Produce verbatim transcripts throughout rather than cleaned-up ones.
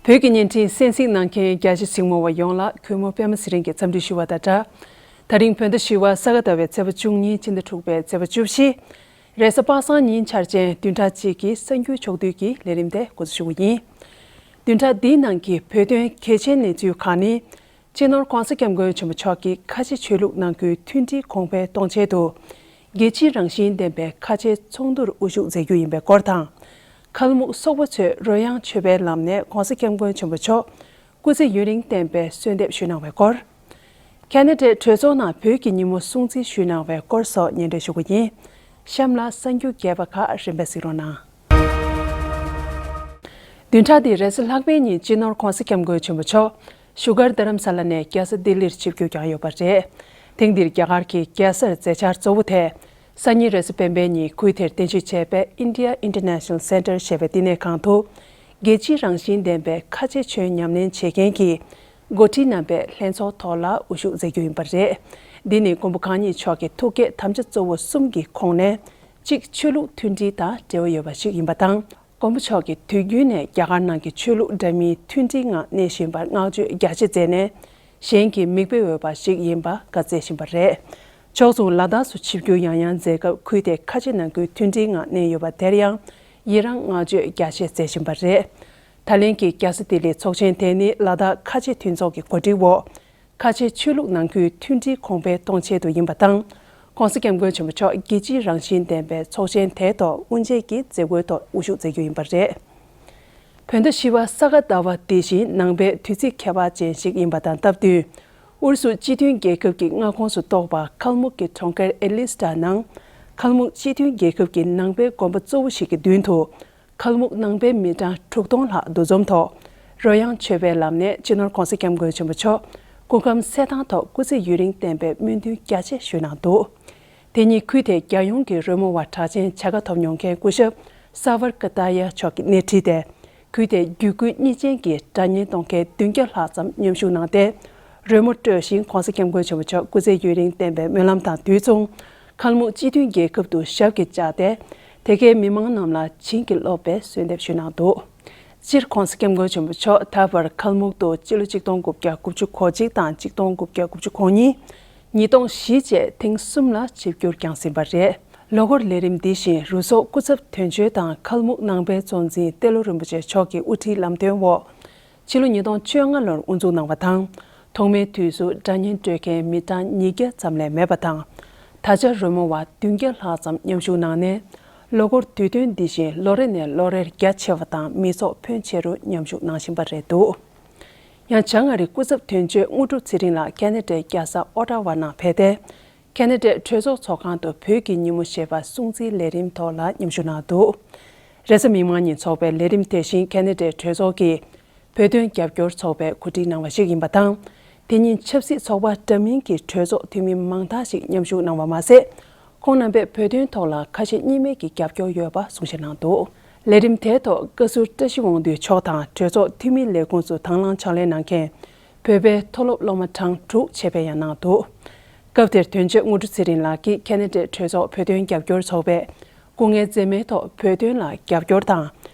བོད་ཀྱི་བརྙན་འཕྲིན་གསན་གཟིགས་གནང་མཁན་རྒྱ་ཆེ་གཟིགས་མོ་བ་ཡོངས་ལ་གུས་མོ་པད་མ་ཚེ་རིང་གིས་འཚམས་འདྲི་ཞུ་བ་དང་སྦྲགས། ད་རིང་བོད་ཟླ་བཞི་པ་ས་ག་ཟླ་བའི་ཚེས་པ་བཅུ་གཉིས། སྤྱི་ཟླ་དྲུག་པའི་ཚེས་པ་བཅུ་བཞི། རེས་གཟའ་པ་སངས་ཉིན་འཆར་ཅན་བདུན་ཕྲག་གཅིག་གི་གསར་འགྱུར་ཕྱོགས་བསྡུས་ཀྱི་ལས་རིམ་དེ་འགོ་འཛུགས་ཞུ་གི་ཡིན། བདུན་ཕྲག་འདིའི་ནང་གི་བོད་དོན་གལ་ཆེའི་གནས་ཚུལ་ཁག་ནི། སྤྱི་ནོར་༧གོང་ས་༧སྐྱབས་མགོན་ཆེན་པོ་མཆོག་གིས་ཁ་ཆེ་ཆོས་ལུགས་ནང་ཁུལ་མཐུན་སྒྲིལ་གོང་འཕེལ་གཏོང་ཆེད་དུ། རྒྱལ་སྤྱིའི་རང་བཞིན་ལྡན་པའི་ཁ་ཆེ་ཚོགས་འདུར་དབུ་བཞུགས་མཛད་རྒྱུ་ཡིན་པའི་སྐོར་དང་། ཁལ་མུག་སོག་པོ་ཚོས་རོལ་དབྱངས་མཆོད་པའི་ལམ་ནས་༧གོང་ས་༧སྐྱབས་མགོན་ཆེན་པོ་མཆོག་སྐུ་ཚེ་ཡུན་རིང་བརྟན་པའི་གསོལ་འདེབས་ཞུས་གནང་བའི་སྐོར། ཁེ་ན་ཌའི་གྲོས་ཚོགས་ནང་བོད་ཀྱི་ཉིན་མོ་སྲུང་བརྩི་ཞུས་གནང་བའི་སྐོར་སོགས་སྙན་སྒྲོན་ཞུ་གི་ཡིན། གཤམ་ལ་གསར་འགྱུར་རྒྱས་པ་ཁག་རིམ་པས་གཟིགས་རོགས་གནང་། བདུན་ཕྲག་འདིའི་རེས་གཟའ་ལྷག་པའི་ཉིན་སྤྱི་ནོར་༧གོང་ས་༧སྐྱབས་མགོན་ཆེན་པོ་མཆོག་བཞུགས་སྒར་རྡ་རམ་ས་ལ་ནས་རྒྱལ་ས་ལྡི་ལིར་ཆིབས་བསྒྱུར་བསྐྱངས་ཡོད་པ་རེད། ཐེངས་འདིར་རྒྱ་གར་གྱི་རྒྱལ་སར་མཛད་འཆར་གཙོ་བོ་དེ། སང་ཉིན་རེས་གཟའ་སྤེན་པའི་ཉིན་ཁུལ་དེར་རྟེན་གཞི་བྱས་པའི་India International Center ཞེས་པའི་བསྟི་གནས་ཁང་དུ། རྒྱལ་སྤྱིའི་རང་བཞིན་ལྡན་པའི་ཁ་ཆེ་ཆོས་ཉམས་ལེན་བྱེད་མཁན་གྱི་འགོ་ཁྲིད་རྣམ་པའི་ལྷན་ཚོགས་ཐོག་ལ་དབུ་བཞུགས་མཛད་རྒྱུ་ཡིན་པ་རེད། འདི་ནི་མགོན་པོ་གང་ཉིད་མཆོག་གི་ཐུགས་བསྐྱེད་དམ་བཅའ་གཙོ་བོ་གསུམ་གྱི་ཁོངས་ནས། གཅིག་ཆོས་ལུགས་མཐུན་སྒྲིལ་དང་འབྲེལ་བ་ཡོད་པ་ཞིག་ཡིན་པ་དང་། མགོན་པོ་མཆོག་གིས་དུས་རྒྱུན་ནས་རྒྱ་གར་ནང་གི་ཆོས་ལུགས་འདྲ་མིན་མཐུན་སྒྲིལ་ངང་གནས་བཞིན་པར་བསྔགས་བརྗོད་རྒྱ་ཆེ་མཛད་ནས། གཞན་གྱིས་མིག་དཔེ་འོས་པ་ཞིག་ཡིན་པ་བཀའ་སྩལ་བཞིན་པ་རེད། ཕྱོགས་མཚུངས་ལ་དྭགས་སུ་ཆིབས་བསྒྱུར་ཡང་ཡང་མཛད་སྐབས་ཁུལ་དེ་ཁ་ཆེ་ནང་ཁུལ་མཐུན་སྒྲིལ་ངང་གནས་ཡོད་པ་དེར་ཡང་ཡི་རང་བསྔགས་བརྗོད་རྒྱ་ཆེ་མཛད་བཞིན་པ་རེད། ད་ལན་གྱི་རྒྱལ་ས་ལྡི་ལིའི་ཚོགས་ཆེན་དེ་ནི་ལ་དྭགས་ཁ་ཆེ་མཐུན་ཚོགས་ཀྱི་གོ་སྒྲིག་འོག་ཁ་ཆེ་ཆོས་ལུགས་ནང་ཁུལ་མཐུན་སྒྲིལ་གོང་འཕེལ་གཏོང་ཆེད་དུ་ཡིན་པ་དང་། ྋགོང་ས་ྋསྐྱབས་མགོན་ཆེན་པོ་མཆོག་རྒྱལ་སྤྱིའི་རང་བཞིན་ལྡན་པའི་ཚོགས་ཆེན་དེའི་ཐོག་དབུ་འབྱེད་ཀྱི་མཛད་སྒོའི་ཐོག་དབུ་བཞུགས་མཛད་རྒྱུ་ཡིན་པ་རེད། བོད་ཟླ་བཞི་པ་ས་ག་ཟླ་བ་འདི་བཞིན་ནང་པའི་དུས་ཚིགས་ཁྱད་པར་ཅན་ཞིག་ཡིན་པ་དང་སྟབས་བསྟུན། ཨུ་རུ་སུ་སྤྱི་མཐུན་རྒྱལ་ཁབ་ཀྱི་མངའ་ཁོངས་སུ་གཏོགས་པ་ཁལ་མུག་གི་གྲོང་ཁྱེར་ཨེ་ལིས་ཏྲ་ནང་། ཁལ་མུག་སྤྱི་མཐུན་རྒྱལ་ཁབ་ཀྱི་ནང་པའི་དགོན་པ་གཙོ་བོ་ཞིག་གི་མདུན་དུ། ཁལ་མུག་ནང་པའི་མི་གྲངས་དྲུག་སྟོང་ལྷག་འདུ་འཛོམས་ཐོག་རོལ་དབྱངས་མཆོད་པའི་ལམ་ནས་སྤྱི་ནོར་ྋགོང་ས་ྋསྐྱབས་མགོན་ཆེན་པོ་མཆོག་སྐུ་ཁམས་གསལ་ཐང་ཐོག་སྐུ་ཚེ་ཡུན་རིང་བརྟན་པའི་སྨོན་འདུན་རྒྱ་ཆེ་ཞུས་གནང་འདུག་དེ་ཉིན་ཁུལ་དེའི་རྒྱལ་ཡོངས་ཀྱི་རོལ་མོ་བ་གྲགས་ཅན་བྱ་དགའ་ཐོབ་མྱོང་མཁན་སྐུ་ཞབས་ས་ཝར་ཀ་ཏ་ཡ་མཆོག་གིས་སྣེ་ཁྲིད་དེ། ཁུལ་དེའི་བརྒྱུད་སྐུལ་གཉིས་ཅན་གྱི་སྒྲ་སྙན་གཏོང་མཁན་བདུན་བརྒྱ་ལྷག་ཙམ་མཉམ་ཞུགས་གནང་སྟེ། རོལ་མོ་དཀྲོལ་ཞིང་ྋགོང་ས་ྋསྐྱབས་མགོན་ཆེན་པོ་མཆོག་སྐུ་ཚེ་ཡུན་རིང་བརྟན་པའི་སྨོན་ལམ་དང་དུས་མཚུངས། ཁལ་མུག་སྤྱི་མཐུན་རྒྱལ་ཁབ་ཏུ་ཞབས་ཀྱིས་བཅགས་ཏེ། དེ་གའི་མི་མང་རྣམས་ལ་བྱིན་གྱིས་རློབ་པའི་གསོལ་འདེབས་ཞུས་གནང་འདུག་སྤྱིར་ྋགོང་ས་ྋསྐྱབས་མགོན་ཆེན་པོ་མཆོག་ད་བར་ཁལ་མུག་ཏུ་སྤྱི་ལོ་ཆིག་སྟོང་དགུ་བརྒྱ་དགུ་བཅུ་གོ་གཅིག་དང་ཆིག་སྟོང་དགུ་བརྒྱ་དགུ་བཅུ་གོ་གཉིས། ཉིས་སྟོང་བཞི་བཅས་ཐེངས་གསུམ་ལ་ཆིབས་བསྒྱུར་བསྐྱངས་ཟིན་པ་རེད། ལོ་འཁོར་ལས་རིམ་འདི་བཞིན་རུ་ཚོགས་སྐུ་ཚབ་དོན་གཅོད་དང་ཁལ་མུག་ནང་པའི་གཙོ་འཛིན་ཏེ་ལོ་རིན་པོ་ཆེ་མཆོག་གི་དབུ་ཁྲིད་ལམ་སྟོན་འོག་ཕྱི་ལོ་ཉིས་སྟོང་བཅོ་ལྔ་ལོར་དབུ་འཛུགས་གནང་བ་དང་། ཐོག་མའི་དུས་སུ་སྒྲ་སྙན་དཀྲོལ་མཁན་མི་གྲངས་ཉིས་བརྒྱ་ཙམ་ལས་མེད་པ་དང་། ད་ཆ་རོལ་མོ་བ་བདུན་བརྒྱ་ལྷག་ཙམ་མཉམ་ཞུགས་གནང་ནས། ལོ་འཁོར་དུས་སྟོན་འདི་བཞིན་ལོ་རེ་ནས་ལོ་རེར་རྒྱ་ཆེ་བ་དང་མི་ཚོགས་ཕོན་ཆེ་རུ་མཉམ་ཞུགས་གནང་བཞིན་པ་རེད་འདུག་ཡང་བྱང་ཨ་རིའི་སྐུ་ཚབ་དོན་གཅོད་དངོས་གྲུབ་ཚེ་རིང་ལགས་ཁེ་ན་ཌའི་རྒྱལ་ས་ཨོ་ཊ་ཝ་ནང་ཕེབས་ཏེ། ཁེ་ན་ཌའི་གྲོས་ཚོགས་ཚོགས་ཁང་དུ་བོད་ཀྱི་ཉིན་མོ་ཞེས་པ་སྲུང་བརྩིའི་ལས་རིམ་ཐོག་ལ་མཉམ་ཞུགས་གནང་འདུག་རེས་གཟའ་མིག་དམར་ཉིན་འཚོགས་པའི་ལས་རིམ་དེ་བཞིན་ཁེ་ན་ཌའི་གྲོས་ཚོགས་ཀྱི་བོད་དོན་རྒྱབ་སྐྱོར་ཚོགས་པས་གོ་སྒྲིག་གནང་བ་ཞིག་ཡིན་པ་དང་། དེ་ཉིན་ཆབ་སྲིད་ཚོགས་པ་འདྲ་མིན་གྱི་གྲོས་ཚོགས་འཐུས་མི་མང་དག་ཞིག་མཉམ་ཞུགས་གནང་བ་མ་ཟད། ཁོང་རྣམ་པས་བོད་དོན་ཐོག་ལ་ཁ་ཞེ་གཉིས་མེད་ཀྱི་རྒྱབ་སྐྱོར་ཡོད་པ་གསུང་བཤད་གནང་འདུག་ལས་རིམ་དེའི་ཐོག་བཀའ་ཟུར་བཀྲ་ཤིས་དབང་འདུས་མཆོག་དང་གྲོས་ཚོགས་འཐུས་མིའི་ལས་ཁུངས་སུ་དང་བླངས་ཕྱག་ལས་གནང་མཁན་བོད་པའི་མཐོ་སློབ་སློབ་མ་གྲངས་དྲུག་ཆེད་ཕེབས་ཡང་གནང་འདུག་སྐབས་དེར་དོན་གཅོད་དངོས་གྲུབ་ཚེ་རིང་ལགས་ཀྱིས་ཁེ་ན་ཌའི་གྲོས་ཚོགས་བོད་དོན་རྒྱབ་སྐྱོར་ཚོགས་པས་སྐུ་ངལ་འཛེམས་མེད་ཐོག་བོད་དོན་ལ་རྒྱབ་སྐྱོར་དང་།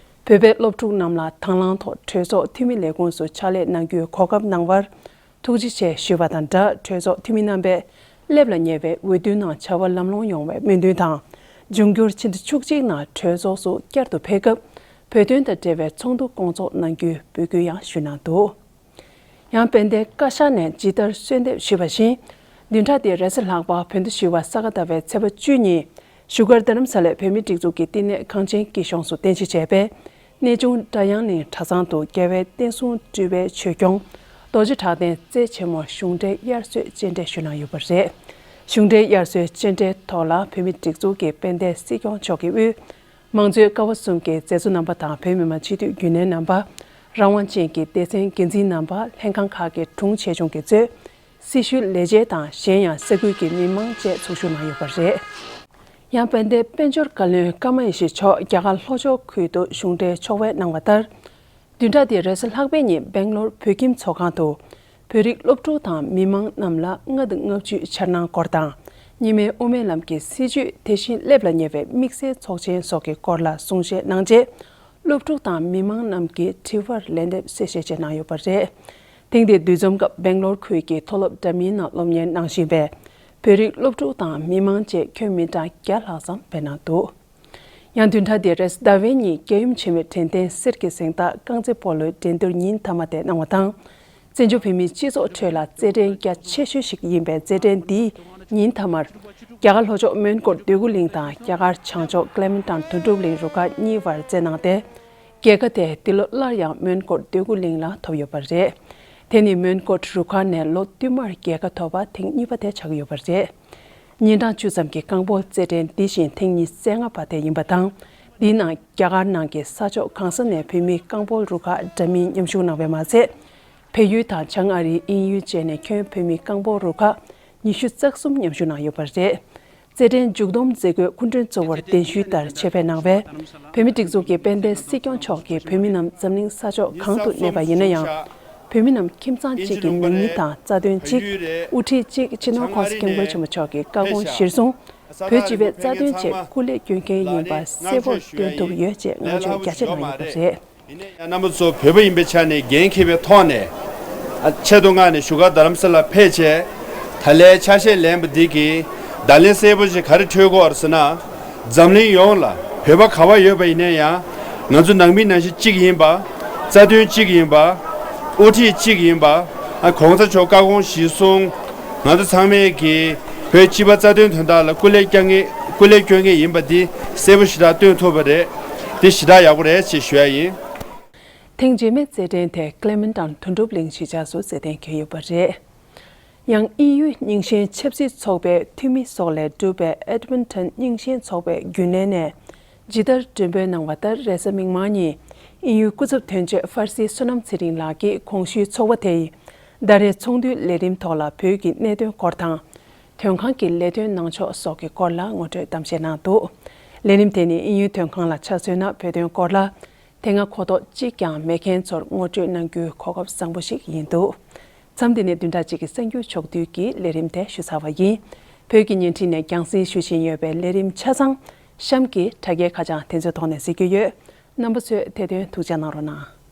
བོད་པའི་སློབ་ཕྲུག་རྣམས་ལ་དང་བླངས་ཐོག་གྲོས་ཚོགས་འཐུས་མི་ལས་ཁུངས་སུ་ཕྱག་ལས་གནང་རྒྱུའི་གོ་སྐབས་གནང་བར་ཐུགས་རྗེ་ཆེ་ཞུས་པ་དང་སྦྲགས། གྲོས་ཚོགས་འཐུས་མི་རྣམ་པས་སླེབས་ལ་ཉེ་བའི་འོས་བསྡུའི་ནང་བྱ་བ་ལམ་ལྷོང་ཡོང་བའི་སྨོན་འདུན་དང་། འབྱུང་འགྱུར་ཕྱི་ཟླ་བཅུ་གཅིག་ནང་གྲོས་ཚོགས་སུ་བསྐྱར་དུ་ཕེབས་སྐབས་བོད་དོན་དང་འབྲེལ་བའི་ཚོགས་འདུ་སྐོང་ཚོགས་གནང་རྒྱུའི་འབོད་སྐུལ་ཡང་ཞུས་གནང་འདུག་ཡང་དཔལ་ལྡན་བཀའ་ཤག་ནས་ཇི་ལྟར་གསོལ་འདེབས་ཞུས་པ་བཞིན། བདུན་ཕྲག་འདིའི་རེས་གཟའ་ལྷག་པ་བོད་ཟླ་བཞི་པ་ས་ག་ཟླ་བའི་ཚེས་པ་བཅུ་ཉིན་བཞུགས་སྒར་རྡ་རམ་ས་ལའི་བོད་མིའི་སྒྲིག་འཛུགས་ཀྱི་བསྟི་གནས་གངས་ཅན་སྐྱིད་གཤོངས་སུ་རྟེན་གཞི་བྱས་པའི་གནས་ཆུང་སྒྲ་དབྱངས་གླིང་གྲྭ་ཚང་དུ་རྒྱལ་བའི་བསྟན་སྲུང་སྤྲུལ་པའི་ཆོས་སྐྱོང་རྡོ་རྗེ་གྲགས་ལྡན་རྩེ་ཆེན་མོར་གཞུང་འབྲེལ་དབྱར་གསོལ་སྤྱན་འདྲེན་ཞུས་གནང་ཡོད་པ་རེད། གཞུང་འབྲེལ་དབྱར་གསོལ་སྤྱན་འདྲེན་ཐོག་ལ་བོད་མིའི་སྒྲིག་འཛུགས་ཀྱི་དཔལ་ལྡན་སྲིད་སྐྱོང་མཆོག་གི་དབུས། མང་གཙོའི་ཀ་བ་གསུམ་གྱི་མཛད་གཙོ་རྣམ་པ་དང་བོད་མི་མང་སྤྱི་འཐུས་རྒྱུན་ལས་རྣམ་པ། རང་དབང་ཅན་གྱི་སྡེ་ཚན་འགན་འཛིན་རྣམ་པ། ལྷན་ཁང་ཁག་གི་དྲུང་ཆེ་ཆུང་གིས་གཙོས་སྲི་ཞུའི་ལས་བྱེད་དང་གཞན་ཡང་ས་ཁུལ་གྱི་མི་མང་བཅས་ཚོགས་ཞུགས་གནང་ཡོད་པ་རེད། ཡང་དཔལ་ལྡན་དཔལ་འབྱོར་བཀའ་བློན་ཀརྨ་ཡེ་ཤེས་མཆོག་རྒྱ་གར་ལྷོ་ཕྱོགས་ཁུལ་དུ་གཞུང་འབྲེལ་ཕྱོགས་བསྐྱོད་གནང་བ་ལྟར། བདུན་ཕྲག་འདིའི་རེས་གཟའ་ལྷག་པའི་ཉིན་སྦེང་ལོར་བོད་ཁྱིམ་ཚོགས་ཁང་དུ། བོད་རིགས་སློབ་ཕྲུག་དང་མི་མང་རྣམས་ལ་ལྔ་དང་ལྔ་བཅུའི་འཆར་སྣང་སྐོར་དང་། རྙིང་མའི་དབུ་མའི་ལམ་གྱི་སྲིད་བྱུས་དེ་བཞིན་སླེབས་ལ་ཉེ་བའི་དམིགས་བསལ་ཚོགས་ཆེན་སོགས་ཀྱི་སྐོར་ལ་གསུང་བཤད་གནང་རྗེས། སློབ་ཕྲུག་དང་མི་མང་རྣམས་ཀྱི་དྲི་བར་ལན་འདེབས་གསལ་བཤད་བྱས་གནང་ཡོད་པ་རེད། ཐེངས་འདིའི་འདུ་འཛོམས་སྐབས་སྦེང་ལོར་ཁུལ་གྱི་མཐོ་སློབ་འདྲ་མིན་ནང་སློབ་གཉེར་གནང་བཞིན་པའི་བོད་རིགས་སློབ་ཕྲུག་དང་མི་མང་བཅས་ཁྱོན་མི་གྲངས་བརྒྱ་ལྷག་ཙམ་སྦས་གནང་འདུག་ཡང་བདུན་ཕྲག་འདིར་ཟླ་བའི་ཉིན་རྒྱལ་ཡུམ་ཆེན་མོའི་དྲན་རྟེན་གསེར་གྱི་གཟེངས་རྟགས་རྐང་རྩེད་སྤོ་ལོའི་འགྲན་བསྡུར་ཉིན་མཐའ་མ་དེ་གནང་བ་དང་། བཙན་བྱོལ་བོད་མིའི་སྤྱི་ཚོགས་ཁྲོད་ལ་རྩེད་འགྲན་རྒྱ་ཆེ་ཤོས་ཤིག་ཡིན་པའི་རྩེད་འགྲན་འདིའི་ཉིན་མཐའ་མར། རྒྱ་གར་ལྷོ་ཕྱོགས་མོན་གྷོ་འདོད་རྒུ་གླིང་དང་རྒྱ་གར་བྱང་ཕྱོགས་ཀླེ་མན་ཊོན་དོན་གྲུབ་གླིང་རུ་ཁག་གཉིས་བར་རྩེད་གནང་སྟེ། རྒྱལ་ཁ་དེ་འདི་ལོ་སླར་ཡང་མོན་གྷོ་འདོད་རྒུ་གླིང་ལ་ཐོབ་ཡོད་པ་རེད། དེ་ནི་མོན་གྷོ་རུ་ཁག་ནས་ལོ་བསྟུད་མར་རྒྱལ་ཁ་ཐོབ་པ་ཐེངས་གཉིས་པ་དེ་ཆགས་ཀྱི་ཡོད་པ་རེད། ཉིན་གྲངས་བཅུ་ཙམ་གྱི་རྐང་སྤོལ་རྩེད་འགྲན་འདི་བཞིན་ཐེངས་ཉི་ཤུ་རྩ་ལྔ་པ་དེ་ཡིན་པ་དང་། འདིའི་ནང་རྒྱ་གར་ནང་གི་ས་ཕྱོགས་གང་ས་ནས་བོད་མི་རྐང་སྤོལ་རུ་ཁག་འདྲ་མིན་མཉམ་ཞུགས་གནང་བས་མ་ཚད། བལ་ཡུལ་དང་བྱང་ཨ་རིའི་དབྱིན་ཡུལ་བཅས་ནས་ཁྱོན་བོད་མི་རྐང་སྤོལ་རུ་ཁག་ཉི་ཤུ་རྩ་གསུམ་མཉམ་ཞུགས་གནང་ཡོད་པ་རེད། རྩེད་འགྲན་མཇུག་བསྡོམས་མཛད་སྒོའི་སྐུ་མགྲོན་གཙོ་བོར་གདན་ཞུའི་ལྟར་ཆེད་ཕེབས་གནང་བའི་བོད་མིའི་སྒྲིག་འཛུགས་ཀྱི་དཔལ་ལྡན་སྲིད་སྐྱོང་མཆོག་གིས་བོད་མི་རྣམས་འཛམ་གླིང་ས་ཕྱོགས་གང་དུ་གནས་པ་ཡིན་ན་ཡང་། བོད་མི་རྣམས་ཁྱིམ་ཚང་གཅིག་གི་ནང་མི་དང་རྩ་དོན་གཅིག་དབུ་ཁྲིད་གཅིག་སྤྱི་ནོར་༸གོང་ས་༸སྐྱབས་མགོན་ཆེན་པོ་མཆོག་གི་བཀའ་དགོངས་གཞིར་བཟུང་། བོད་སྤྱི་པའི་རྩ་དོན་ཆེད་སྐུ་ལས་སྐྱོན་མཁན་ཡིན་པ་གསལ་པོར་སྟོན་ཐུབ་ཡོད་ཅེས་ངོ་བརྗོད་རྒྱ་ཆེ་གནང་ཡོད་པ་རེད། ཡིན་ན་ཡང་རྣམ་པ་ཚོ་བོད་པ་ཡིན་པའི་ཆ་ནས་འགན་འཁྱེར་བའི་ཐོག་ནས། ཨ། ཆེད་དུ་མངགས་ནས་བཞུགས་སྒར་རྡ་རམ་ས་ལ་ཕེབས་བྱས། ད་ལན་ཆ་ཤས་ལེན་པ་འདི་གིས་བརྡ་ལན་གསལ་པོ་ཞིག་ག་རེ་འཕྲོད་ཀྱི་ཡོད་རེད་ཟེར་ན། འཛམ་གླིང་ཡོངས་ལ་བོད་པ་ག་པར་ཡོད་པ་ཡིན་ན་ཡང་། ང་ཚོ་ནང་མི་ནང་བཞིན་གཅིག་ཡིན་པ། རྩ་དོན་གཅིག་ཡིན་པ། དབུ་ཁྲིད་གཅིག་ཡིན་པ། ཨ། གོང་ས་མཆོག་བཀའ་དགོངས་གཞིར་བཟུང་། ང་ཚོ་ཚང་མས་ཀྱིས་བོད་སྤྱི་པ་རྩ་དོན་དོན་དག་ལ་སྐུ་ལས་བསྐྱོན་མཁན། སྐུ་ལས་སྐྱོན་མཁན་ཡིན་པ་འདི་གསལ་པོ་ཞེ་དྲག་སྟོན་ཐུབ་པ་རེད། འདི་ཞེ་དྲག་ཡག་པོ་རེད་ཅེས་ཞུ་ཡ་ཡིན། ཐེངས་རྗེས་མའི་རྩེད་འགྲན་དེ་ཀླེ་མན་ཊོན་དོན་གྲུབ་གླིང་གཞིས་ཆགས་སུ་རྩེད་གཏན་འཁེལ་ཡོད་པ་རེད། ཡང་དབྱིན་ཡུལ་རྙིང་ཞེན་ཆབ་སྲིད་ཚོགས་པའི་འཐུས་མི་སོགས་ལས་གྲུབ་པའི་ཨེཌ་མིན་ཊོན་རྙིང་ཞེན་ཚོགས་པའི་རྒྱུན་ལས་ནས་ཇི་ལྟར་མགྲོན་འབོད་གནང་བ་ལྟར། རེས་གཟའ་མིག་དམར་ཉིན་དབྱིན་ཡུལ་སྐུ་ཚབ་དོན་གཅོད་ཧྥར་སིའི་བསོད་ནམས་ཚེ་རིང་ལགས་ཀྱིས་གོང་ཞུས་ཚོགས་པ་དེ་ཡི་ཟླ་རེའི་ཚོགས་འདུའི་ལས་རིམ་ཐོག་ལ་བོད་ཀྱི་གནད་དོན་སྐོར་དང་། དོན་ཁང་གི་ལས་དོན་གནང་ཕྱོགས་སོགས་ཀྱི་སྐོར་ལ་ངོ་སྤྲོད་གཏམ་བཤད་གནང་འདུག་ལས་རིམ་དེ་ནི་དབྱིན་ཡུལ་དོན་ཁང་ལ་ཕྱག་འཚོལ་ན་བོད་དོན་སྐོར་ལ་དེ་སྔ་གོ་རྟོགས་གཅིག་ཀྱང་མེད་མཁན་ཚོར་ངོ་སྤྲོད་གནང་རྒྱུའི་གོ་སྐབས་བཟང་པོ་ཞིག་ཡིན་འདུག་མཚམས་འདི་ནས་བདུན་ཕྲག་གཅིག་གི་གསར་འགྱུར་ཕྱོགས་བསྡུས་ཀྱི་ལས་རིམ་དེ་ཞུ་ཚར་བ་ཡིན། བོད་ཀྱི་བརྙན་འཕྲིན་ནས་རྒྱང་སྲིང་ཞུ་བཞིན་ཡོད་པའི་ལས་རིམ་ཆ་ཚང་གཤམ་གྱི་དྲ་རྒྱའི་ཁ་བྱང་དེ་ཚོའི་ཐོག་ནས་གཟིགས་རྒྱུ་ཡོད། རྣམ་པ་ཚོས་དེ་དོན་ཐུགས་འཇགས་གནང་རོགས་གནང་།